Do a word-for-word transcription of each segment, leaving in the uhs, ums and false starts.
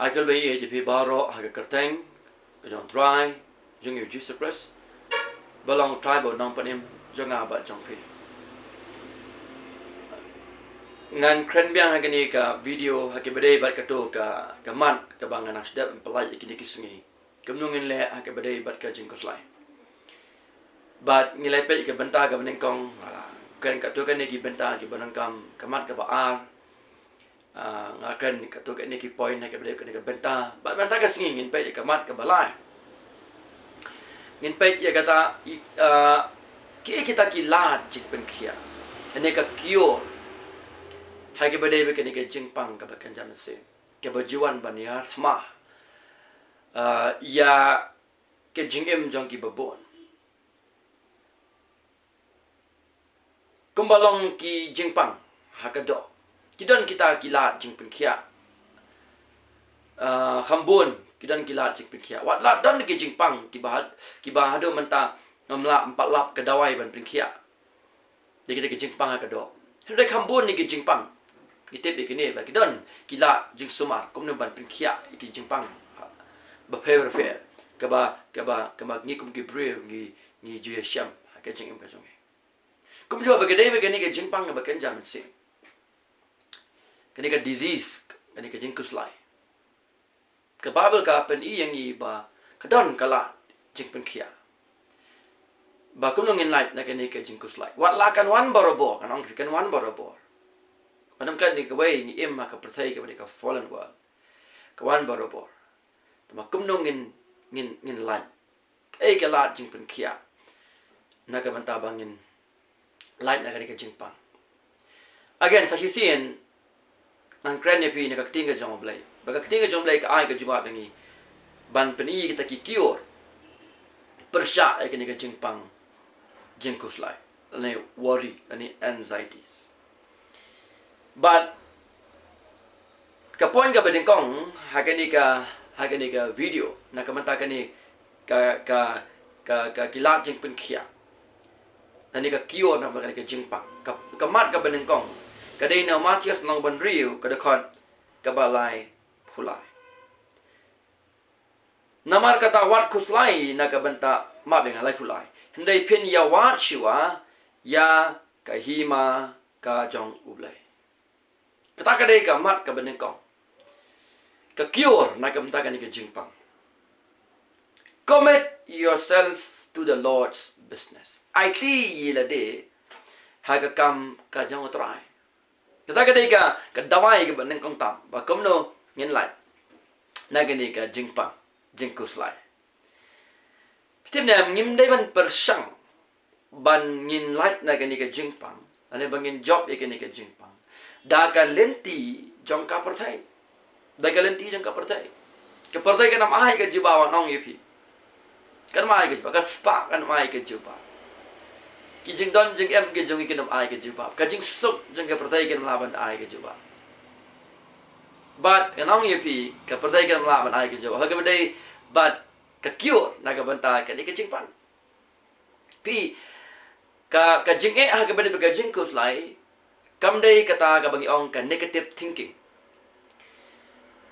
Ai ka lwai ïa phi baroh ha ka kyrteng ka jong Trai jong ngi Jisu Khrist, ba long Trai bad Nongpynim jong nga bad jong phi. Ngan kren biang ha kane ka video ha kaba ïadei bad kato ka, ka mat kaba ngan nang sdang pyllait ïa kine ki sngi. Kumno ngin leh ha kaba ïadei bad ka jingkhuslai. Bad ngi la peit ka bynta kaba nyngkong, nga la kren kato kane ki bynta kiba nyngkong, ka mat kaba ar. Ah, nga kren kato kane ki point ha kaba ïadei kane ka bynta. Bad mynta ka sngi ngin peit ïa ka mat kaba lai. Ngin peit ïa kata, i, ah, ki, kita ki lad jingpynkhiah. Kane ka cure ha kaba ïadei bad kane ka jingpang kaba kynja mynsiem, kaba ju wan ban ïa thma, ah, ïa ka jingim jong kiba bun. Kumba long ki jingpang ha ka doh, ki don kita ki lad jingpynkhiah. Ah, kham bun ki don ki lad jingpynkhiah. Wat la don ki jingpang kiba had-, kiba haduh mynta ngam lah, ym pat lap ka dawai ban pynkhiah. Dei kita ki jingpang ha ka doh. Hynrei kham bun ïa ki jingpang. Ngi tip ïa kine ba ki don ki lad jingsumar kumno ban pynkhiah ïa ki jingpang bapher bapher kaba, kaba, kaba ngi kum ki briew ngi, ngi ju ïashem ha ka jingim ka jong ngi. Kumjuh ba ka dei ba kane ka jingpang kaba kynja mynsiem, kane ka disease, kane ka jingkhuslai. Ka Baibl ka pyni ïa ngi ba ka don ka lad jingpynkhiah. Ba kumno ngin lait na kane ka jingkhuslai. Wat la kan wan barabor, kan ong phi kan wan barabor. Wat nym klet ïa kawei, ngi im ha ka pyrthei kaba dei ka fallen world. Ka wan barabor. Te ma kumno ngin, ngin, ngin lait. Kaei ka lad jingpynkhiah na ka bynta ba ngin lait na kane ka jingpang. Again, sa shisien ngan kren ïa phi na ka ktien ka jong U Blei. Ba ka ktien ka jong U Blei ka ai ka jubab ïa ngi ban pyni kita ki cure pyrshah ïa kane ka jingpang jingkhuslai, lane worry, lane anxieties. But ka point kaba nyngkong ha kane ka, ha kane ka video, na ka bynta kane ka, ka, ka, ka ki lad jingpynkhiah, lane ka cure na ka bynta kane ka jingpang. Ka, ka mat kaba nyngkong ka dei na Mathaios lynnong ba hynriew, ka dkhot kaba laiphew lai. Namar kata wat khuslai na ka bynta, map ïa nga, laiphew lai. Hynrei phin ïa wad shuwa ïa ka hima ka jong U Blei. Kata ka dei ka mat kaba nyngkong. Ka cure na ka bynta kane ka jingpang. Commit yourself to the Lord's business. Aiti ïa lade ha ka kam ka jong U Trai. Kata ka dei ka, ka dawai kaba nyngkong tam ba kumno ngin lait na kane ka jingpang jingkhuslai. Phi tip ne em, ngim dei ban pyrshang ban ngin lait na kane ka jingpang, lane ba ngin jop ïa kane ka jingpang da ka lynti jong ka pyrthei. Da ka lynti jong ka pyrthei. Ka pyrthei kan ym ai ka jubab, ngan ong ïa phi. Kan ym ai ka jubab, ka spah kan ym ai ka jubab. Ki jingdon jingem ki jong ngi kin ym ai ka jubab. Ka jingsuk jong ka pyrthei kan ym lah ban ai ka jubab. But ngan ong ïa phi, ka pyrthei kan ym lah ban ai ka jubab. Ha kaba dei, but ka cure na ka bynta kane ka jingpang. Phi, ka, ka jingeh ha kaba dei bad ka jingkhuslai kam dei kata kaba ngi ong ka negative thinking.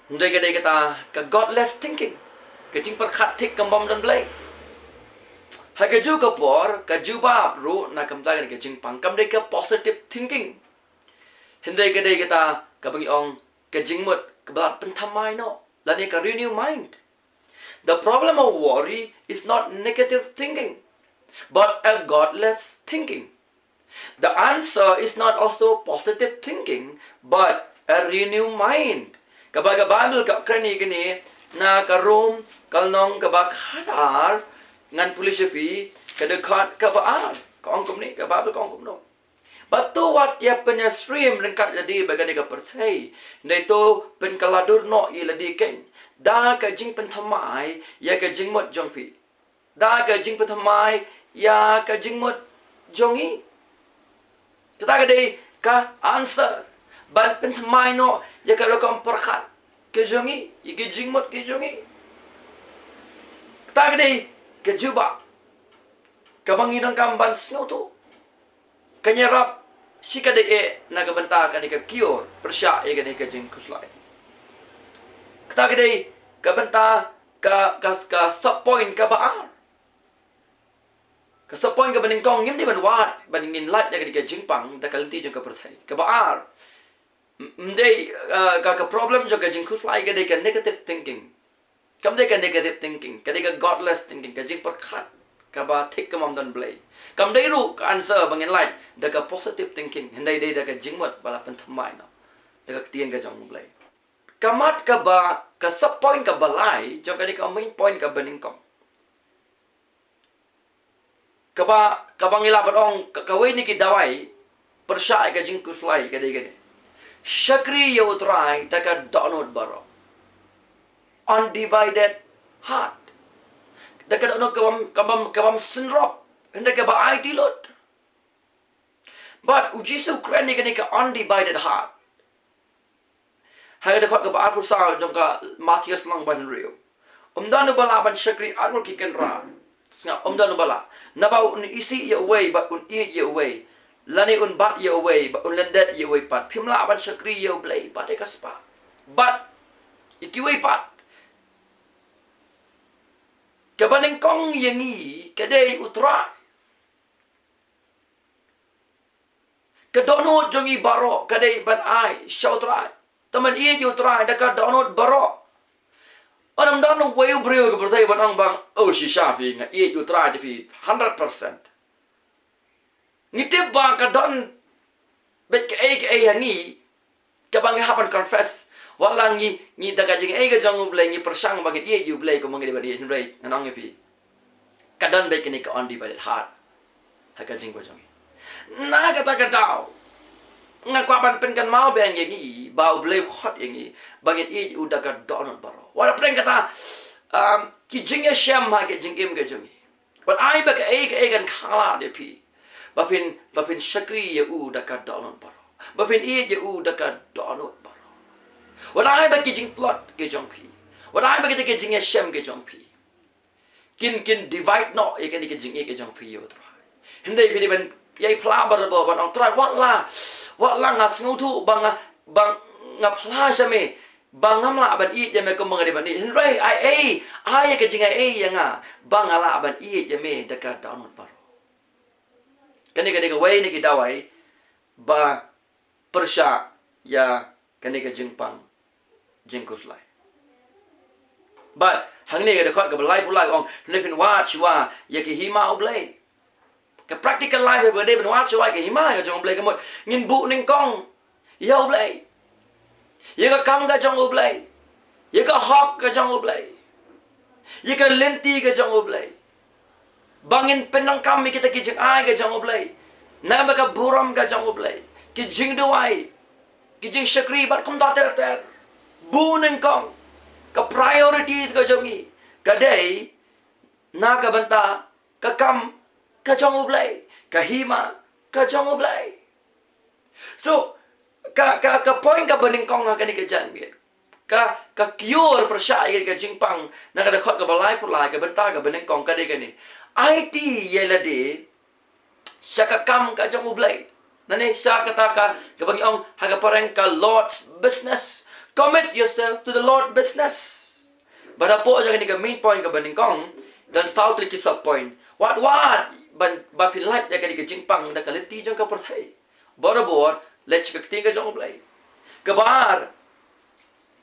Hynrei ka dei kata ka godless thinking, ka jingpyrkhat thik kaba ym don Blei. Ha kajuh ka por ka jubab ruh na ka bynta kane ka jingpang kam dei ka positive thinking. Hynrei ka dei kata kaba ngi ong ka jingmut kaba la pynthymmai noh, lane ka renew mind. The problem of worry is not negative thinking, but a godless thinking. The answer is not also positive thinking, but a renew mind. Kaba ka Bible ka kren ïa kane na ka Rom ka lynnong kaba khatar, ngan pule sha phi ka dkhot kaba ar. Ka ong kumne, ka Bible ka ong kumno. Bad to wat ïa pynïasyriem ryngkat lade bad kane ka pyrthei. Hynrei to pynkylla dur noh ïa lade kein da ka jingpynthymmai ïa ka jingmut jong phi. Da ka jingpynthymmai ïa ka jingmut jong ngi. Kata ka dei ka answer ban pynthymmai noh ïa ka rukom pyrkhat ka jong ngi, ïa ka jingmut ka jong ngi. Kata ka dei ka jubab kaba ngi donkam ban sngewthuh. Kan ïarap shikatdei eh na ka bynta kane ka cure pyrshah ïa kane ka jingkhuslai. Ta ka dei ka bynta ka, ka, ka sub point kaba ar. Ka sub point kaba nyngkong, ngim dei ban wad ban ngin lait da ka dei ka jingpang da ka lynti jong ka pyrthei. Kaba ar, m-, m dei, uh, ka, ka problem jong ka jingkhuslai ka dei ka negative thinking. Kam dei ka negative thinking, ka dei ka godless thinking, ka jingpyrkhat kaba thik kaba ym don Blei. Kam dei ruh ka answer ba ngin lait da ka positive thinking, hynrei dei da ka jingmut ba la pynthymmai noh da ka ktien ka jong U Blei. Ka mat kaba, ka sub point kaba lai jong ka dei ka main point kaba nyngkong. Kaba, kaba ngi lah ban ong, ka, kawei na ki dawai pyrshah ïa ka jingkhuslai ka dei kane. Shakri ïa U Trai da ka dohnud baroh. Undivided heart. Da ka dohnud kaba ym, kaba ym, kaba ym synrop, hynrei kaba aiti lut. Bad U Jisu u kren ïa kane ka undivided heart ha ka dkhot kaba arphew saw jong ka Mathaios lynnong ba hynriew. Ym don uba lah ban shakri arngut ki kynrad. Sngap, ym don uba lah. Naba un isih ïa uwei bad un ïeit ïa uwei, lane un bat ïa uwei bad un lyndet ïa uwei pat. Phim lah ban shakri ïa U Blei bad ïa ka spah, bad ïa kiwei pat. Kaba nyngkong ïa ngi ka dei U Trai. Ka dohnud jong ngi baroh ka dei ban ai sha U Trai. Te ban ïeit ïa U Trai da ka dohnud baroh. Ym don uwei u briew ha ka pyrthei ban ong ba, oh, shisha phi, nga ïeit ïa U Trai te phi hundred percent. Ngi tip ba ka don beit kaei kaei ha ngi kaba ngi hap ban confess. Wat la ngi, ngi da ka jingaiei ka jong U Blei ngi pyrshang ba ngi ïeit ïa U Blei kumba ngi dei ban ïeit, hynrei ngan ong ïa phi, ka don beit kane ka undivided heart ha ka jingim ka jong ngi. Na kata ka daw nga kwah ban pynkynmaw biang ïa ngi ba U Blei u khot ïa ngi ba ngin ïeit ïa u da ka dohnud baroh. Wat la pdeng kata, um, ki jingïashem ha ka jingim ka jong ngi. Wat ai ba kaei kaei kan khlad ïa phi, ba phin, ba phin shakri ïa u da ka dohnud baroh, ba phin ïeit ïa u da ka dohnud baroh. Wat ai ba ki jingtlot ki jong phi, wat ai ba kita ki jingïashem ki jong phi kin, kin divide noh ïa kane ka jingïeit ka jong phi ïa U Trai. Hynrei phi dei ban ïai phla barabor ban ong, Trai, wat la, wat la nga sngewthuh ba nga, ba nga phla sha me ba ngam lah ban ïeit ïa me kumba nga dei ban ïeit, hynrei ai ei, ai ïa ka jingaiei ïa nga ba nga lah ban ïeit ïa me da ka dohnud baroh. Kane ka dei kawei na ki dawai ba pyrshah ïa kane ka jingpang jingkhuslai. Bad hangne ka dkhot kaba laiphew lai ong, hynrei phin wad shuwa ïa ka hima U Blei. Ka practical life ba dei ban wad shuwa ïa ka hima ka jong U Blei ka mut ngin buh nyngkong ïa U Blei, ïa ka kam ka jong U Blei, ïa ka hok ka jong U Blei, ïa ka lynti ka jong U Blei. Ba ngin pyndonkam ïa kita ki jingai ka jong U Blei, na ka burom ka jong U Blei, ki jingduwai, ki jingshakri bad kumta ter ter. Buh nyngkong, ka priorities ka jong ngi ka dei na ka bynta ka kam ka jong U Blei, ka hima ka jong U Blei. So ka, ka, ka point kaba nyngkong ha kane ka janmiet, ka, ka kyiur pyrshah ïa ka jingpang na ka dkhot kaba laiphew lai, ka bynta kaba nyngkong ka dei kane: Aiti ïa lade sha ka kam ka jong U Blei. Nane sha kata ka, kaba ngi ong ha ka phareng ka Lord's business. Commit yourself to the Lord business. Bad hapoh jong kane ka main point kaba nyngkong, don saw tylli ki sub point. Wat wat ban, ba phin lait ïa kane ka jingpang da ka lynti jong ka pyrthei. Barabor leit sha ka ktien ka jong U Blei. Kaba ar,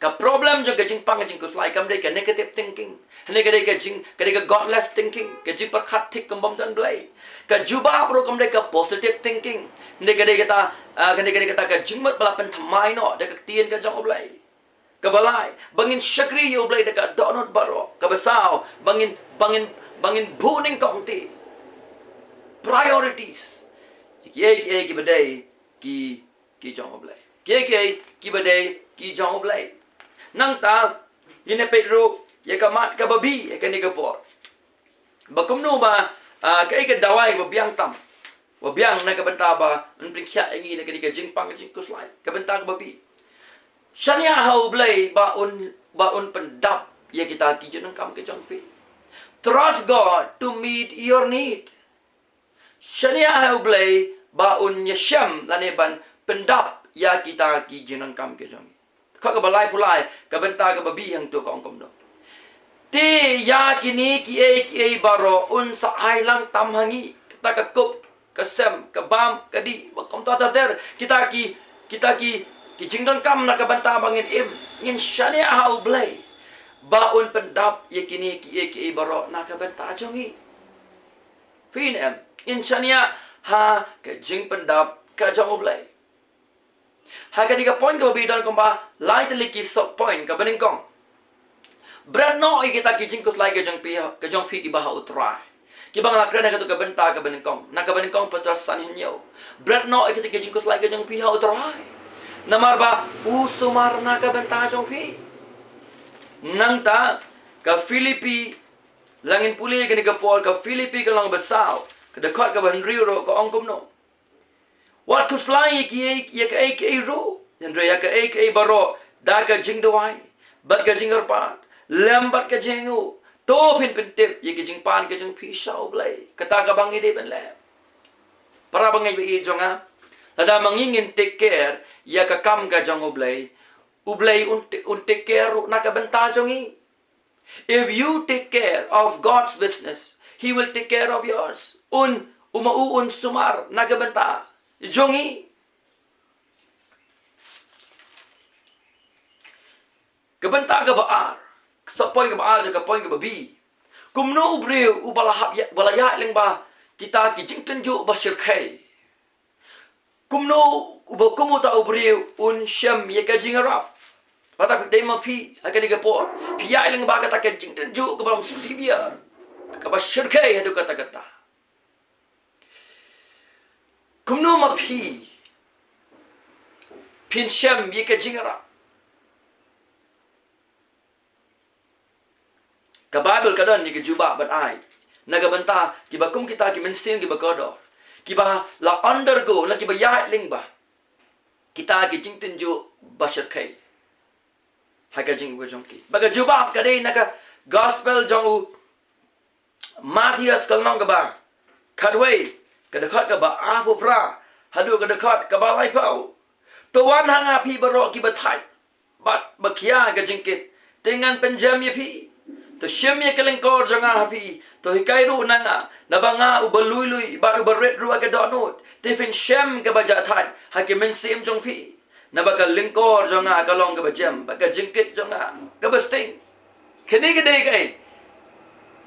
ka problem jong ka jingpang ka jingkhuslai kam dei ka negative thinking, hynrei ka dei ka jing, ka dei ka godless thinking, ka jingpyrkhat thik kum bym don Blei. Ka jubab ruh kam dei ka positive thinking, hynrei ka dei kata, ah, ka dei, ka dei kata ka jingmut ba la pynthymmai noh da ka ktien ka jong U Blei. Kaba lai, ba ngin shakri ïa U Blei da ka dohnud baroh. Kaba saw, ba ngin, ba ngin, ba ngin buh nyngkong te. Priorities. Kiei kiei kiba dei ki, ki jong U Blei. Kiei kiei kiba dei ki jong U Blei. Nangta ngin ïa peit ruh ïa ka mat kaba bih ïa kane ka por. Ba kumno ba, ah, kaei ka dawai ba biang tam, ba biang na ka bynta ba un pynkhiah ïa ngi na kane ka jingpang jingkhuslai. Ka bynta kaba bih, shaniah ha U Blei ba un, ba un pyndap ïa kita ki jingdonkam ki jong phi. Trust God to meet your need. Shaniah ha U Blei ba un ïashem lane ban pyndap ïa kita ki jingdonkam ki jong ngi. Ka ba laiphew lai, ka bynta ka ba B hangto ka ong kumno. Te ïa kine kiei kiei baroh un sa ai lang tam ha ngi, kata ka kup, ka sem, ka bam, ka dih, ba kumta ter ter. Kita ki, kita ki, ki jingdonkam na ka bynta ba ngin im, ngin shaniah ha U Blei. Ba un pyndap ïa kine kiei kiei baroh na ka bynta jong ngi. Phin em, ngin shaniah ha ka jingpyndap ka jong U Blei. Ha kane ka point ka ba B don kumba lai tylli ki sub point. Ka ba nyngkong, bret noh ïa kita ki jingkhuslai ka jong phi, ka jong phi ki ba ha U Trai. Ki ba nga la kren ha kato ka bynta ka ba nyngkong, na ka ba nyngkong Petros san hynñiew. Bret noh ïa kita ki jingkhuslai ka jong phi ha U Trai, namar ba u sumar na ka bynta jong phi. Nangta ka Philippi, la ngin pule kane ka por, ka Philippi ka lynnong ba saw, ka dkhot ka ba hynriew ruh ka ong kumno. Wat khuslai ïa kiei, ïa kaei kaei ruh, hynrei ïa kaei kaei baroh da ka jingduwai bad ka jingkyrpad lem bad ka jingnguh, to phin pyntip ïa ka jingpan ka jong phi sha U Blei. Kata ka ba ngi dei ban leh. Para bangeit ba ïeit jong nga, lada ma ngi ngin take care ïa ka kam ka jong U Blei, U Blei un, un take care ruh na ka bynta jong ngi. If you take care of God's business, He will take care of yours. Un, u ma u un sumar na ka bynta jong ngi. Ka bynta ka ba ar, ka sub point ka ba ar, ka point ka ba B. Kumno u briew u ba la hap ïa, ba la ïaid lyngba kita ki jingtynjuh ba shyrkhei. Kumno u ba, kum uta u briew un shem ïa ka jingïarap? Lada dei ma phi ha kane ka por, phi ïaid lyngba kata ka jingtynjuh ka ba long severe, ka ba shyrkhei haduh katta katta. Kumno ma phi phin shem ïa ka jingïarap? Ka Baibl ka don ïa ka jubab ban ai na ka bynta ki ba kum kita ki mynsiem ki ba kordor, ki ba la undergo, la ki ba ïaid lyngba kita ki jingtynjuh ba shyrkhei ha ka jingim ka jong ki. Ba ka jubab ka dei na ka Gospel jong u Mathaios ka lynnong ka ba khatwei, ka dkhot ka ba arphew phra haduh ka dkhot ka ba laiphew. To wan ha nga phi baroh ki ba thait bad ba khia ka jingkit, te ngan pynjem ïa phi. To shim ïa ka lyngkor jong nga ha phi, to hikai ruh na nga, naba nga u ba lui lui bad u ba rit ruh ha ka dohnud. Te phin shem ka ba jahthait ha ki mynsiem jong phi, naba ka lyngkor jong nga ka long ka ba jem, bad ka jingkit jong nga ka ba sting. Kine ki dei kaei?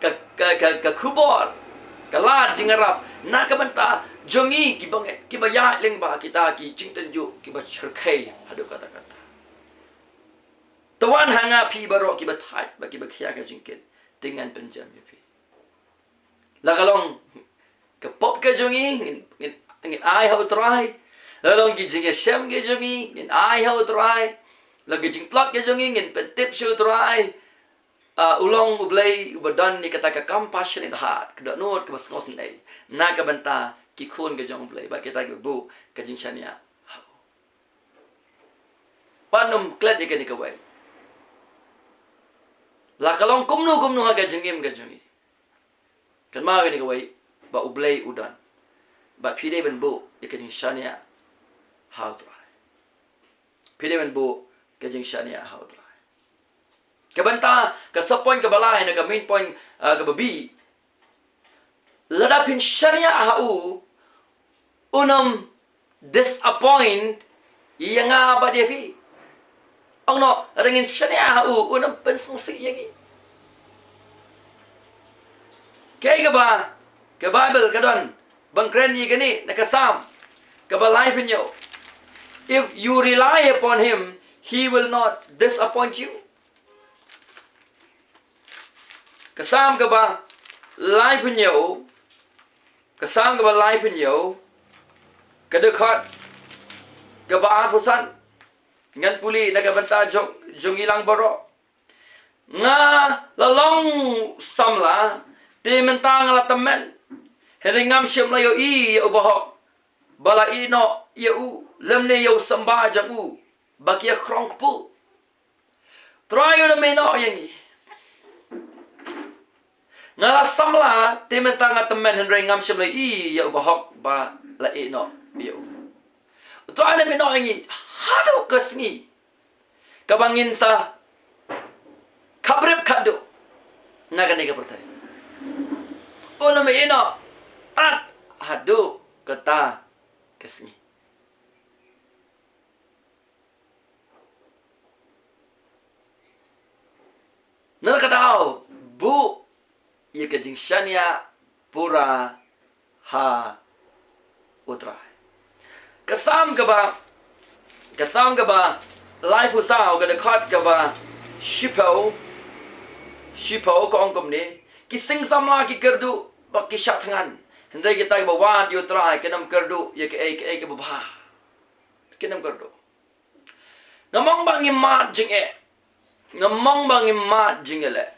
Ka, ka, ka, ka khubor, ka lad jingïarap na ka bynta jong ngi ki bangeit ki ba ïaid lyngba kita ki jingtynjuh ki ba shyrkhei haduh katta katta. To wan ha nga phi baroh ki ba thait bad ki ba khia ka jingkit, te ngan pynjem ïa phi. La ka long ka pop ka jong ngi, ngin, ngin, ngin ai ha U Trai. La long ki jingïashem ka jong ngi, ngin ai ha U Trai. La ki jingtlot ka jong ngi, ngin pyntip sha U Trai. Ah, u long U Blei u ba don ïa kata ka compassionate heart, ka dohnud ka ba sngewsynei na ka bynta ki khun ka jong U Blei bad kita ki ba buh ka jingshaniah ha u. Wat nym klet ïa kane kawei. La ka long kumno kumno ha ka jingim ka jong ngi, kynmaw ïa kane kawei, ba U Blei u don. Bad phi dei ban buh ïa ka jingshaniah ha U Trai. Phi dei ban buh ka jingshaniah ha U Trai. Ka bynta, ka sub point ka ba lai na ka main point, ah, ka ba B. Lada phin shaniah ha u, un ym disappoint ïa nga bad ïa phi. Ong noh, lada ngin shaniah ha u, un ym pynsngewsih ïa ngi. Kaei kaba ka Baibl ka don ban kren ïa kane na ka Salm ka ba laiphew hynñiew? If you rely upon him, he will not disappoint you. Ka Salm ka ba laiphew hynñiew, ka Salm ka ba laiphew hynñiew, ka dkhot ka ba arphew san. Ngan pule na ka bynta jong, jong ngi lang baroh. Nga la long samla, te mynta nga la tymmen. Hynrei ngam shym la ïohi ïa u bahok ba la ïeh noh ïa u, lymne ïa u symbai jong u ba ki ïa khrong kpu. Trai, un ym ïeh noh ïa ngi. Nga la samla, te mynta nga tymmen, hynrei ngam shym la ïohi ïa u bahok ba la ïeh noh ïa u. Trai, un ym ïeh noh ïa ngi haduh ka sngi. kaba ngin sa khaprip khadduh na kane ka pyrthei. Un ym ïehnoh tad haduh kata ka sngi. Na ka daw buh ïa ka jingshaniah pura ha U Trai. Ka Salm kaba, ka Salm kaba laiphew saw, ka dkhot kaba shiphew, shiphew, ka ong kumne: Ki sing samla ki kyrduh bad ki shah thngan, hynrei kita kiba wad ïa U Trai kin ym kyrduh ïa kaei kaei kaba bha. Kin ym kyrduh. Nga mong ba ngim mad jingeh. Nga mong ba ngim mad jingeh leh.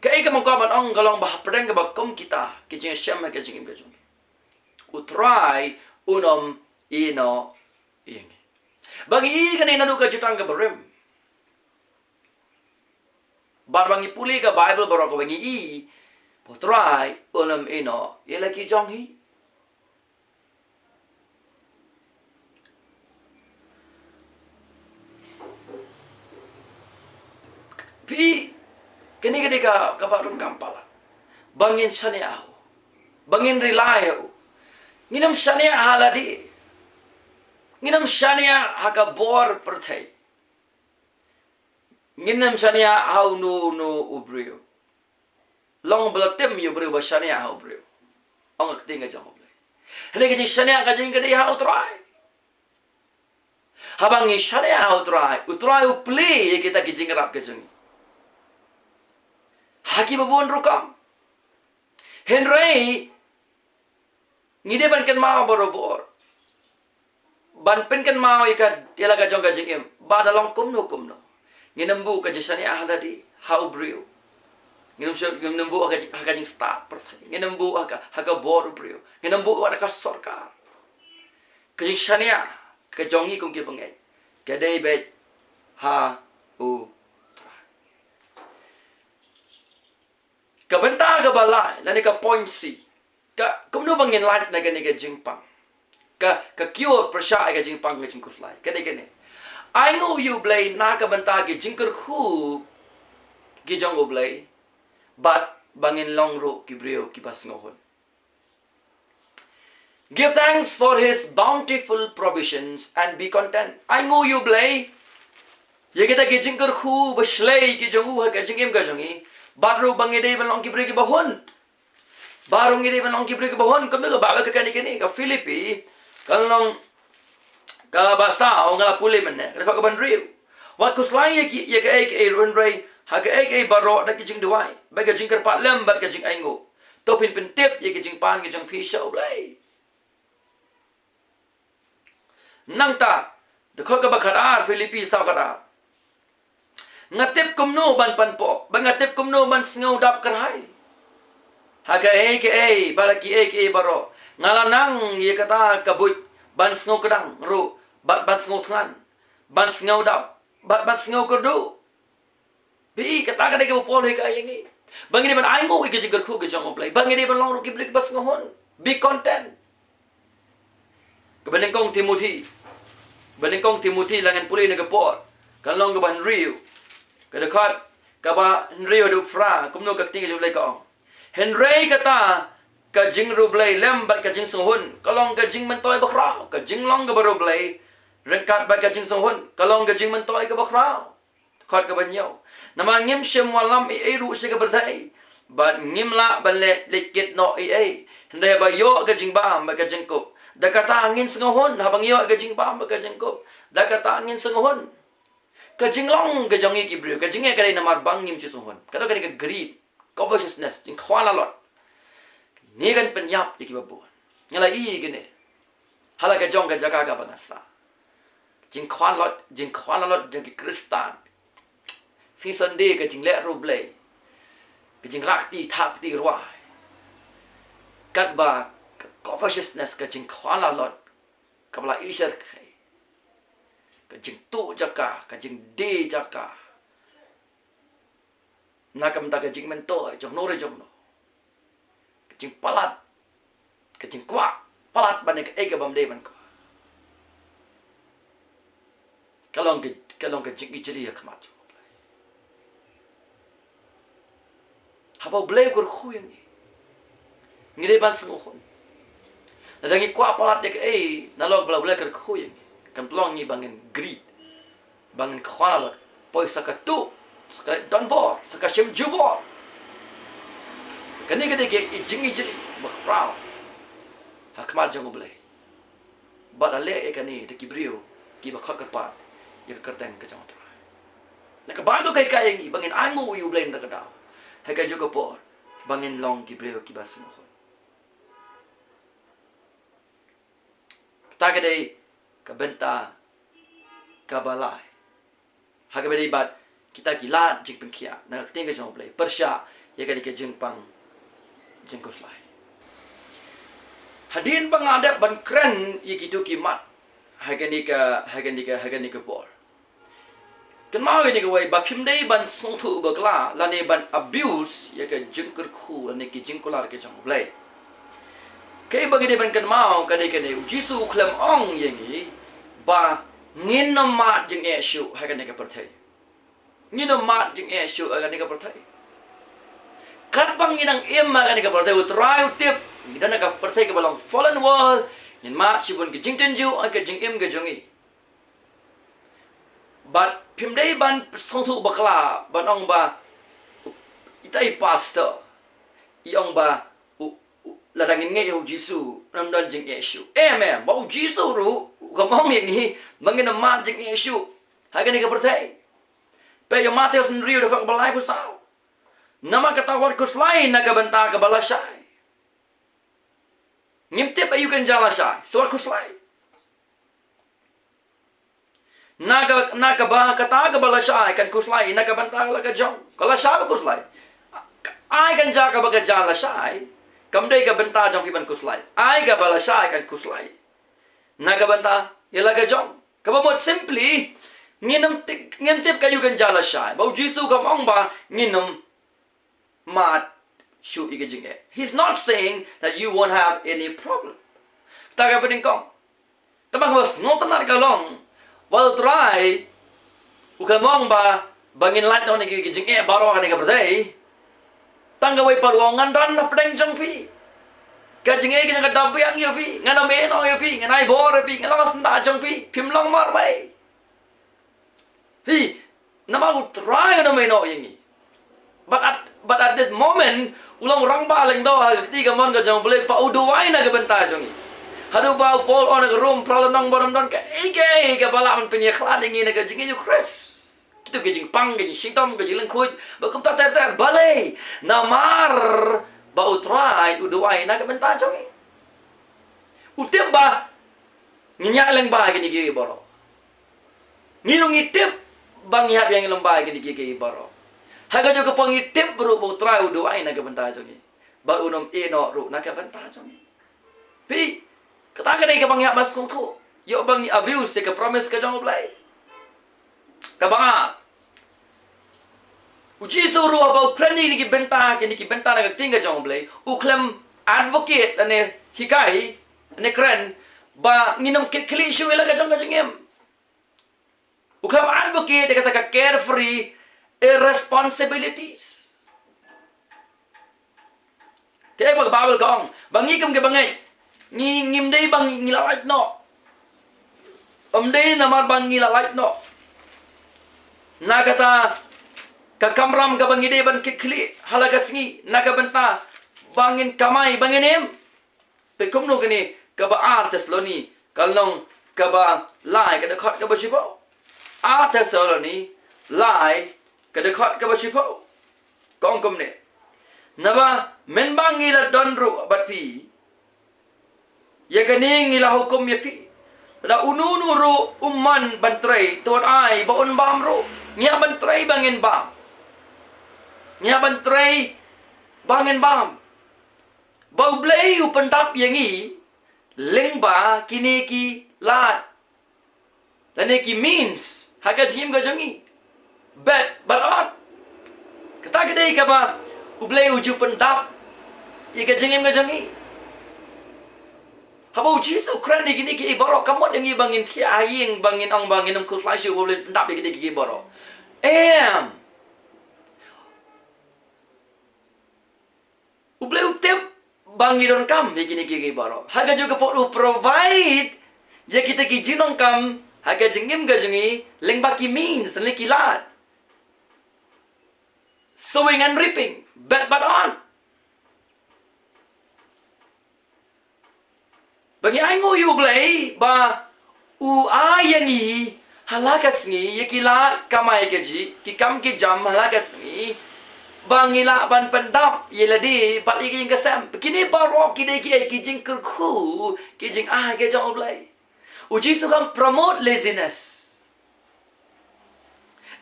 Kaei kaba nga kwah ban ong ka long ba hapdeng kaba kum kita ki jingshem ha ka jingim ka jong ngi, U Trai un ym ïehnoh ïa ngi. Ba ngi ïohi kane naduh ka jutang kaba rim. Bad ba ngi pule ka Baibl baroh, kaba ngi ïohi ba U Trai un ym ïehnoh ïa la ki jong ngi. Phi, kane ka dei ka, kaba donkam palat. Ba ngin shaniah ha u. Ba ngin rely ha u. Ngin ym shaniah ha lade. Ngin ym shaniah ha ka bor pyrthei. Ngin ym shaniah ha uno uno u briew. Long ba la tim ïa u briew ba shaniah ha u briew, ong ka ktien ka jong U Blei. Hynrei ka jingshaniah ka jong ngi ka dei ha U Trai. Haba ngi shaniah ha U Trai, U Trai u plie ïa kita ki jingïarap ka jong ngi ha kiba bun rukom. Hynrei ngi dei ban kynmaw barabor, ban pynkynmaw ïa ka, ïa la ka jong ka jingim, ba da long kumno kumno, ngin ym buh ka jingshaniah ha lade, ha u briew. Ngin ym shaniah, ngin ym buh ha ka jing, ha ka jingstad pyrthei. Ngin ym buh ha ka, ha ka bor u briew. Ngin ym buh ha ka sorkar. Ka jingshaniah ka jong ngi kum ki bangeit ka dei beit ha U Trai. Ka bynta kaba lai, lane ka point C, ka kumno ba ngin lait na kane ka jingpang, ka, ka cure pyrshah ïa ka jingpang ka jingkhuslai, ka dei kane: Ainguh ïa U Blei na ka bynta ki jingkyrkhu ki jong U Blei, bad ba ngin long ruh ki briew kiba sngewhun. Give thanks for his bountiful provisions and be content. Ainguh ïa U Blei ïa kita ki jingkyrkhu bashlei ki jong u ha ka jingim ka jong ngi, bad ruh ba ngi dei ban long ki briew kiba hun. Bad ruh ngi dei ban long ki briew kiba hun. Kumno ka Baibl ka kane kane, ka Philippi, ka lynnong kaba saw, nga la pule mynne, ka dkhot kaba hynriew: Wat khuslai ïa ki, ïa kaei kaei ruh, hynrei ha kaei kaei baroh da ki jingduwai bad ka jingkyrpad lem bad ka jingainguh, to phin pyntip ïa ki jingpan ki jong phi sha U Blei. Nangta, dkhot kaba khatar, Philippi saw khatar: Nga tip kumno ban panpoh, bad nga tip kumno ban sngewdap kyrhai ha kaei kaei, bad ha kiei kiei baroh. Nga la nang ïa kata ka buit ban sngewkdang ruh, bad ban sngewthngan, ban sngewdap, bad ban sngewkyrduh. Phi, kata ka dei kaba Paul u hikai ïa ngi, ba ngi dei ban ainguh ïa ki jingkyrkhu ki jong U Blei, ba ngi dei ban long ruh ki briew kiba sngewhun. Be content. Kaba nyngkong Timothy, kaba nyngkong Timothy, la ngan pule na ka por, ka lynnong kaba hynriew, ka dkhot kaba hynriew haduh phra, kumno ka ktien ka jong U Blei ka ong: Hynrei kata ka jingriewblei lem bad ka jingsngew hun ka long ka jingmyntoi bakhraw. Ka jinglong kaba riewblei ryngkat bad ka jingsngew hun ka long ka jingmyntoi kaba khraw. Dkhot kaba hynñiew: Namar ngim shym wallam ei ei ruh sha ka pyrthei, bad ngim lah ban leh leit kit noh ei ei. Hynrei haba ïoh ka jingbam bad ka jingkup, da kata ngin sngew hun. Haba ngi ïoh ka jingbam bad ka jingkup, da kata ngin sngew hun. Ka jinglong ka jong ngi ki briew, ka jingeh ka dei namar ba ngim shu sngew hun. Ka dei kane ka greed, covetousness, jingkhwah lalot. Ngi kan pynïap ïa kiba bun. Nga la ïohi kane ha la ka jong ka jaka kaba nga sah. Jingkhwah lalot, jingkhwah lalot jong ki Khristan. Sngi Sunday ka jingleh riewblei, ka jingrah kti thap kti rwai. Katba ka covetousness, ka jingkhwah lalot, kaba la isher khei, ka jingtuh jaka, ka jingdie jaka na ka bynta ka jingmyntoi jongno re jongno, ka jingpalat, ka jingkwah palat ban ïa kaei kaba ym dei ban kwah. Ka long ka, ka long ka jingijli ha khmat jong U Blei. Haba U Blei u kyrkhu ïa ngi, ngi dei ban sngewhun. Lada ngi kwah palat ïa kaei, nalor ba U Blei u kyrkhu ïa ngi, kan pynlong ngi ba ngin greed, ba ngin khwah lut, poi sa ka tuh, sa ka donbor, sa ka shim jubor. Kane ka dei ka jingijli ba khraw ha khmat jong U Blei. Bad la leh ïa kane da ki briew kiba khot kyrpad ïa ka kyrteng ka jong U Trai. Na ka Baibl ka hikai ïa ngi ba ngin ainguh ïa U Blei na ka daw, ha kajuh ka por, ba ngin long ki briew kiba sngewhun. Kata ka dei ka bynta kaba lai ha kaba ïadei bad kita ki lad jingpynkhiah na ka ktien ka jong U Blei pyrshah ïa kane ka jingpang jingkhuslai. Hadien ba nga dep ban kren ïa kito ki mat ha kane ka, ha kane ka, ha kane ka por, kynmaw ïa kane kawei, ba phim dei ban sngewthuh bakla lane ban abuse ïa ka jingkyrkhu lane ki jingkular ka jong U Blei. Kaei ba ngi dei ban kynmaw ka dei kane, U Jisu u khlem ong ïa ngi ba ngin ym mad jingeh shuh ha kane ka pyrthei. Ngin ym mad jingeh shuh ha kane ka pyrthei. Katba ngi dang im ha kane ka pyrthei, U Trai u tip ngi don ha ka pyrthei kaba long fallen world, ngin mad shibun ki jingtynjuh ha ka jingim ka jong ngi. Bad phim dei ban sngewthuh bakla ban ong ba ita i pastor i ong ba u, u, lada ngin ngeit ha U Jisu ngim don jingeh shuh. Em, em, ba U Jisu ruh u kam ong ïa ngi ba ngin ym mad jingeh shuh ha kane ka pyrthei. Peit ïa u Mathaios hynriew dkhot kaba laiphew saw. Namar kata wat khuslai na ka bynta kaba lashai. Ngim tip aïu kan jia lashai, sa wat khuslai. Na ka, na kaba kata kaba lashai kan khuslai na ka bynta la ka jong. Ka lashai ba khuslai. Ai kan jia kaba ka jia lashai, kam dei ka bynta jong phi ban khuslai. Ai kaba lashai kan khuslai na ka bynta ïa la ka jong. Kaba mut simply, ngin ym tip, ngin tip kaei kan jia lashai. Ba U Jisu kam ong ba ngin ym mad shuh ïa ka jingeh. He's not saying that you won't have any problem. Kata ka ba nyngkong. Tangba kaba sngewtynnat ka long, wat U Trai u kam ong ba, ba ngin lait noh na ki, ki jingeh baroh ha kane ka pyrthei. Tang kawei pat u ong ngan don hapdeng jong phi. Ka jingeh ka jong ka da biang ïa phi, ngan ym ïehnoh ïa phi, ngan ai bor ïa phi, ngan long syndah jong phi, phim long marwei. Phi, namar U Trai u ym ïehnoh ïa ngi. But at, but at this moment, u long rangbah lyngdoh ha ka kti kamon ka jong U Blei, ba u duwai na ka bynta jong ngi. Haduh ba u Paul u ong ha ka Rom phra lynnong ba ym don kaei kaei kaba lah ban pynïakhlad ïa ngi na ka jingïeit U Khrist. Kito ki jingpang, ki jingshitom, ki jinglyngkhuid, bad kumta ter ter, balei? Namar ba U Trai u duwai na ka bynta jong ngi. U tip ba ngin ïaid lyngba ïa kine kiei kiei baroh. Ngi ruh ngi tip ba ngi hap ïaid lyngba ïa kine kiei kiei baroh. Ha kajuh ka por ngi tip ruh ba U Trai u duwai na ka bynta jong ngi, bad un ym ïehnoh ruh na ka bynta jong ngi. Phi, kata ka dei kaba ngi hap ban sngewthuh. Ïoh ba ngi abuse ïa ka promise ka jong U Blei. Kaba ar, U Jisu ruh haba u kren ïa kine ki bynta, kine ki bynta na ka ktien ka jong U Blei, u khlem advocate lane hikai lane kren ba ngin ym kit khlieh shuh ïa la ka jong ka jingim. U khlem advocate ïa kata ka carefree irresponsibilities. Kaei ba ka Baibl ka ong, ba ngi kum kiba ngeit, ngi, ngim dei ba ngi, ngi la lait noh. Ym dei namar ba ngi la lait noh na kata ka kamram kaba ngi dei ban kit khlieh ha la ka sngi na ka bynta ba ngin kamai, ba ngin im. Peit kumno kane, kaba ar Thessaloni ka lynnong kaba lai ka dkhot kaba shiphew. Ar Thessaloni lai ka dkhot kaba shiphew. Ka ong kumne. Naba mynba ngi la don ruh bad phi, ïa kane ngi la hukum ïa phi, lada uno uno ruh um mon ban trei, to ai ba un bam ruh. Ngi hap ban trei ba ngin bam. Ngi hap ban trei ba ngin bam. Ba U Blei u pyndap ïa ngi lyngba kine ki lad lane ki means ha ka jingim ka jong ngi. Bad, bad ot, kata ka dei kaba U Blei u ju pyndap ïa ka jingim ka jong ngi. Haba u Jisu u kren ïa kine kiei baroh, kam mut ïa ngi ba ngin thiah ha ïing, ba ngin ong ba ngin ym khuslai shuh, ba U Blei un pyndap ïa kine kiei baroh. Em. U Blei u tip ba ngi donkam ïa kine kiei baroh. Ha kajuh ka por u provide ïa kita ki jingdonkam ha ka jingim ka jong ngi lyngba ki means, lyngba ki lad. Sowing and reaping, bet bad on. Ba ngi ainguh ïa U Blei ba u ai ïa ngi ha la ka sngi ïa ki lad kamai kajih, ki kam ki jam ha la ka sngi, ba ngi lah ban pyndap ïa lade bad ïa ka ïing ka sem. Kine baroh ki dei kiei, ki jingkyrkhu, ki jingai ka jong U Blei. U Jisu kam promote laziness.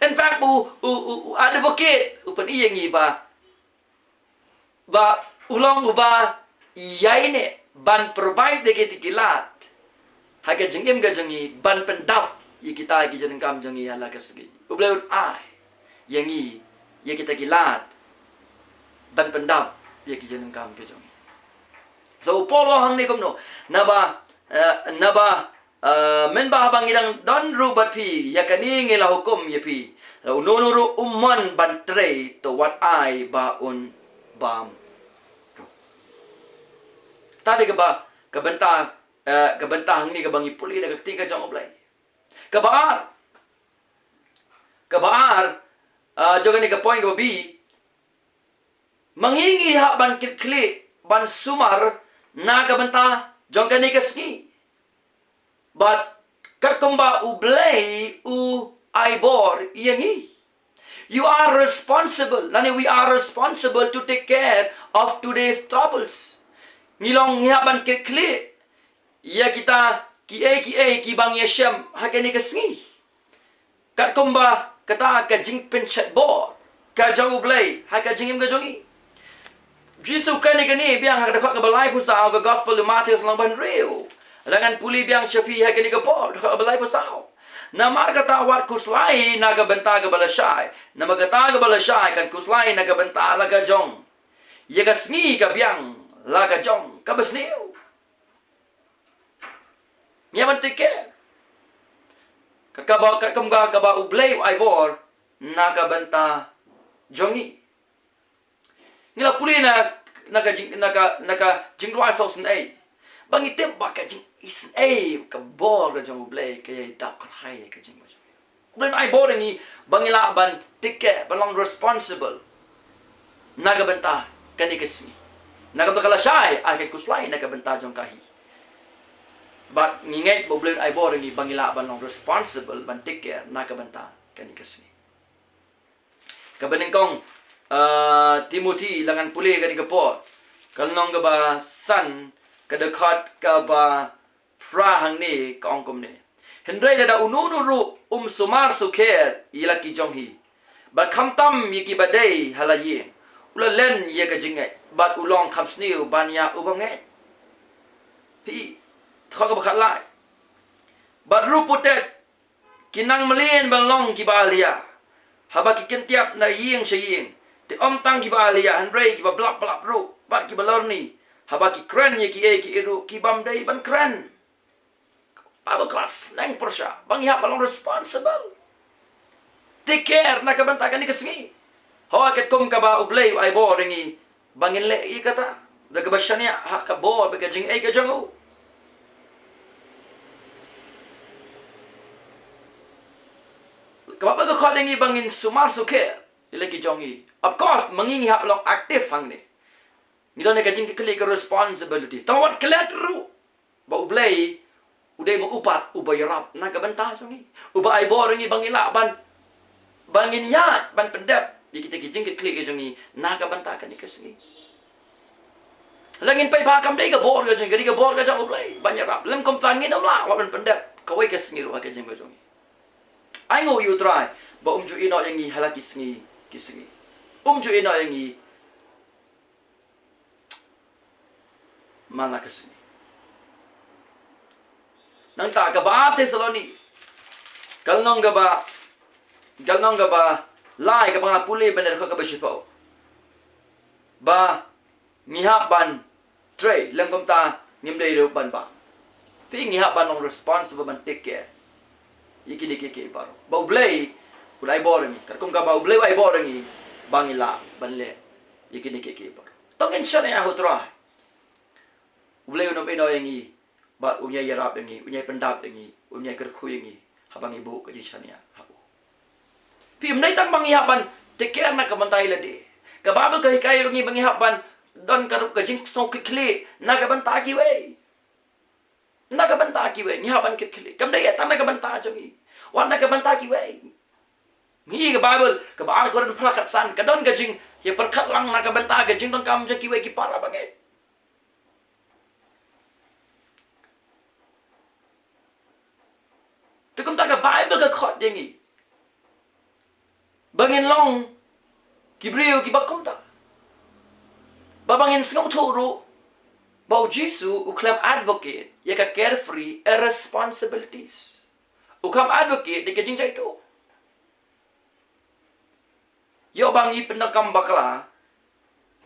In fact, u, u, u, u advocate, u pyni ïa ngi ba, ba u long uba ïaineh ban provide ïa kita ki lad ha ka jingim ka jong ngi, ban pyndap ïa kita ki jingdonkam jong ngi ha la ka sngi. U Blei un ai ïa ngi ïa kita ki lad ban pyndap ïa ki jingdonkam ka jong ngi. So u Paul u ong hangne kumno? Naba, eh, naba, eh, mynba haba ngi dang don ruh bad phi, ïa kane ngi la hukum ïa phi, la uno uno ruh um mon ban trei, to wat ai ba un bam. Ta dei kaba, ka bynta, eh, ka bynta hangne kaba ngi pule da ka ktien ka jong U Blei. Kaba ar, kaba ar, eh, jong kane ka point kaba B, ma ngi ngi hap ban kit khlieh, ban sumar na ka bynta jong kane ka sngi. Bad katkum ba U Blei u ai bor ïa ngi. You are responsible, lane we are responsible to take care of today's troubles. Ngi long ngi hap ban kit khlieh ïa kita kiei kiei kiba ngi ïashem ha kane ka sngi. Katkum ba kata ka jingpynshait bor ka jong U Blei ha ka jingim ka jong ngi. Jisu u kren ïa kane biang ha ka dkhot kaba laiphew saw ka gospel u Mathaios lynnong ba hynriew. Lada ngan pule biang sha phi ha kane ka por, dkhot kaba laiphew saw. Namar kata wat khuslai na ka bynta kaba lashai. Namar kata kaba lashai kan khuslai na ka bynta la ka jong ïa ka sngi ka biang la ka jong kaba sniew. Ngi hap ban take care. Ka, kaba, ka, kam ka, kaba U Blei u ai bor na ka bynta jong ngi. Ngi la pule na, na ka jing, na ka, na ka jingduwai sawsynei. Ba ngi tip ba ka jingisynei, ka bor ka jong U Blei ka ïai dap kyrhai ïa ka jingim jong ngi. U Blei un ai bor ïa ngi ba ngi lah ban take care, ban long responsible na ka bynta kane ka sngi. Na ka bynta ka lashai, ai kan khuslai na ka bynta jong ka hi. Bad ngi ngeit ba U Blei un ai bor ïa ngi ba ngi lah ban long responsible, ban take care na ka bynta kane ka sngi. Kaba nyngkong, ah, Timothy, lada ngan pule kane ka por, ka lynnong kaba san, ka dkhot kaba phra hangne ka ong kumne. Hynrei lada uno uno ruh um sumar sukher ïa la ki jong hi, bad khamtam ïa kiba dei ha la ïing, u la len ïa ka jingngeit bad u long kham sniew ban ïa u bymngeit. Phi, dkhot kaba khatlai. Bad ruh putet, ki nang mlien ban long kiba ahlia, haba ki kyntiap na ïing sha ïing. Te ym tang kiba ahlia, hynrei kiba blap blap ruh bad kiba lorni. Haba ki kren ïa kiei kiei ruh ki bym dei ban kren. Bible class nang pyrshah ba ngi hap ban long responsible. Take care na ka bynta kane ka sngi. Hooid, katkum kaba U Blei u ai bor ïa ngi ba ngin leh ïa kata da kaba shaniah ha ka bor bad ka jingaiei ka jong u. Kaba bha ka khot ïa ngi ba ngin sumar sukher ïa la ki jong ngi. Of course, ma ngi ngi hap long active hangne. Ngi don ïa ka jingkitkhlieh, ka responsibility. Tang wat klet ruh ba U Blei u dei ma u pat uba ïarap na ka bynta jong ngi, uba ai bor ïa ngi ba ngi lah ban, ba ngin ïaid ban pyndep ïa kita ki jingkitkhlieh ka jong ngi na ka bynta kane ka sngi. Lada ngin peit ba kam dei ka bor ka jong ngi, ka dei ka bor ka jong U Blei ban ïarap. Lym kumta ngin ym lah wat ban pyndep kawei ka sngi ruh ha ka jingim ka jong ngi. Ainguh ïa U Trai ba um ju ïehnoh ïa ngi ha la ki sngi ki sngi. Um ju ïehnoh ïa ngi man la ka sngi. Nangta kaba ar Thessaloni, ka lynnong kaba, ka lynnong kaba lai, kaba nga pule ban da dkhot kaba shiphew. Ba ngi hap ban trei, lym kumta ngim dei ruh ban bam. Phi, ngi hap ban long responsible ban take care ïa kine kiei kiei baroh ba U Blei u la ai bor ïa ngi. Katkum kaba U Blei u ai bor ïa ngi ba ngi lah ban leh ïa kine kiei kiei baroh. To ngin shaniah ha U Trai. U Blei un ym ïehnoh ïa ngi bad un ïai ïarap ïa ngi, un ïai pyndap ïa ngi, un ïai kyrkhu ïa ngi haba ngi buh ka jingshaniah ha u. Phi, ym dei tang ba ngi hap ban take care na ka bynta ïa lade. Ka Baibl ka hikai ïa ngi ba ngi hap ban don ka ruh ka jingsngewkhlieh na ka bynta kiwei. Na ka bynta kiwei ngi hap ban khlieh. Kam dei tang na ka bynta jong ngi, wat na ka bynta kiwei. Ngi, ka Baibl kaba Ar Korinth phra khatsan ka don ka jingïapyrkhat lang na ka bynta ka jingdonkam jong kiwei ki para bangeit. Te kumta ka Baibl ka khot ïa ngi ba ngin long ki briew kiba kumta. Ba, ba ngin sngewthuh ruh ba U Jisu u khlem advocate ïa ka carefree irresponsibilities. U khlem advocate ïa ka jingjaituh. Ïoh ba ngi pyndonkam bakla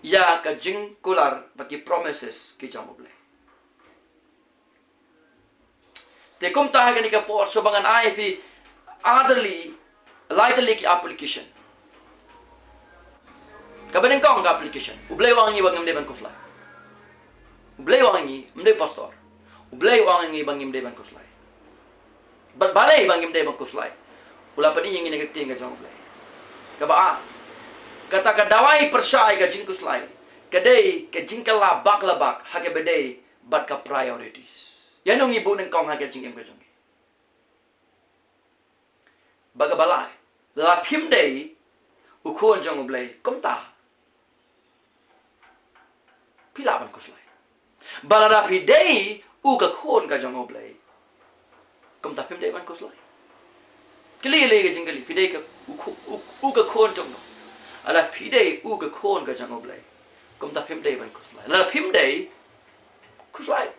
ïa ka jingkular bad ki promises ki jong U Blei. Te kumta ha kane ka por shuwa ba ngan ai phi ar tylli, lai tylli ki application. Kaba nyngkong ka application, U Blei u ong ïa ngi ba ngim dei ban khuslai. U Blei u ong ïa ngi, ym dei pastor. U Blei u ong ïa ngi ba ngim dei ban khuslai. Bad balei ba ngim dei ban khuslai? U la pyni ïa ngi na ka ktien ka jong U Blei. Kaba ar, kata ka dawai pyrshah ïa ka jingkhuslai ka dei ka jingkylla bak la bak ha kaba dei bad ka priorities. Ïa ngi buh nyngkong ha ka jingim ka jong ngi. Bad kaba lai, lada phim dei u khun jong U Blei, kumta phi lah ban khuslai. Bad lada phi dei u ka khun ka jong U Blei, kumta phim dei ban khuslai. Kylli, kylli ka jingkylli, phi dei ka u khu-, u, u ka khun jong U. Lada phi dei u ka khun ka jong U Blei, kumta phim dei ban khuslai. Lada phim dei, khuslai.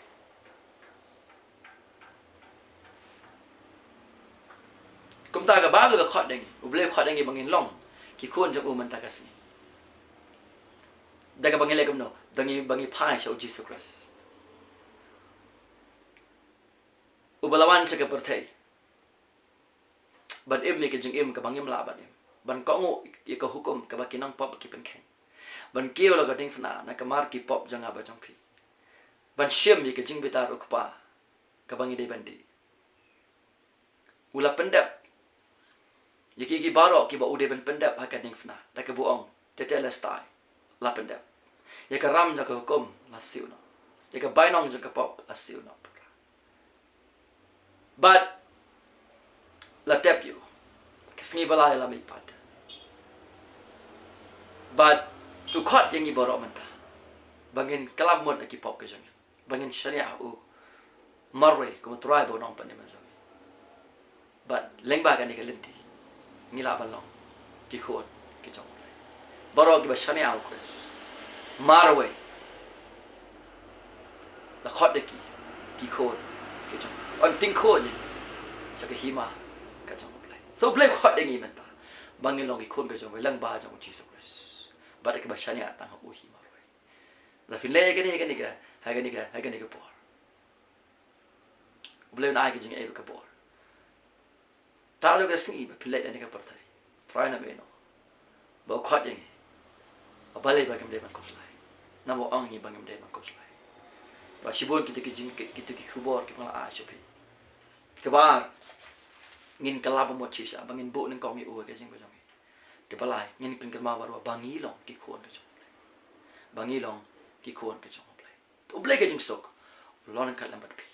Kumta ka Baibl ka khot ïa ngi, U Blei u khot ïa ngi ba ngin long ki khun jong u mynta ka sngi. Da kaba ngi leh kumno? Da ngi, ba ngi phai sha U Jisu Khrist, uba la wan sha ka pyrthei ban im ïa ka jingim kaba ngim lah ban im, ban kohnguh ïa ka hukum kaba ki nongpop ki pynkheiñ, ban kiew la ka diengphna na ka mar ki pop jong nga bad jong phi, ban shim ïa ka jingbitar u Kpa kaba ngi dei ban dih. U la pyndep ïa ki, ki baroh kiba u dei ban pyndep ha ka diengphna, da kaba u ong, tetelestai, la pyndep. Ïa ka ram jong ka hukum la siew noh. Ïa ka bainong jong ka pop la siew noh. Bad la tep ïa u. Ka sngi ba lai la mihpat. Bad u khot ïa ngi baroh mynta ba ngin kylla mut na ki pop ki jong ngi, ba ngin shaniah ha u marwei kum u Trai bad u Nongpynim jong ngi. Bad lyngba kane ka lynti ngi lah ban long ki khun ki jong U Blei. Baroh kiba shaniah ha U Khrist marwei la khot ïa ki, ki khun ki jong U Blei. Yn ting khun ïa ngi sha ka hima ka jong U Blei. So U Blei u khot ïa ngi mynta ba ngin long ki khun ki jong U Blei lyngba jong U Jisu Khrist. Bad ïa kiba shaniah tang ha u hi marwei. Lada phin leh ïa kane, ïa kane ka, ha kane ka, ha kane ka por, U Blei un ai ka jingaiei bad ka bor. Tad haduh ka sngi ba phin leit na kane ka pyrthei, Trai un ïehnoh ba u khot ïa ngi. Balei ba ngim dei ban khuslai? Namar u ong ïa ngi ba ngim dei ban khuslai. Bad shibun kita ki jing, kita ki khubor kiba nga la ai sha phi. Kaba ar, ngin kylla ba mut shisha ba ngin buh nyngkong ïa u ha ka jingim ka jong ngi. Kaba lai, ngin pynkynmaw baroh ba ngi long ki khun ka jong U Blei. Ba ngi long ki khun ka jong U Blei. U Blei ka jingsuk u long ryngkat lem bad phi.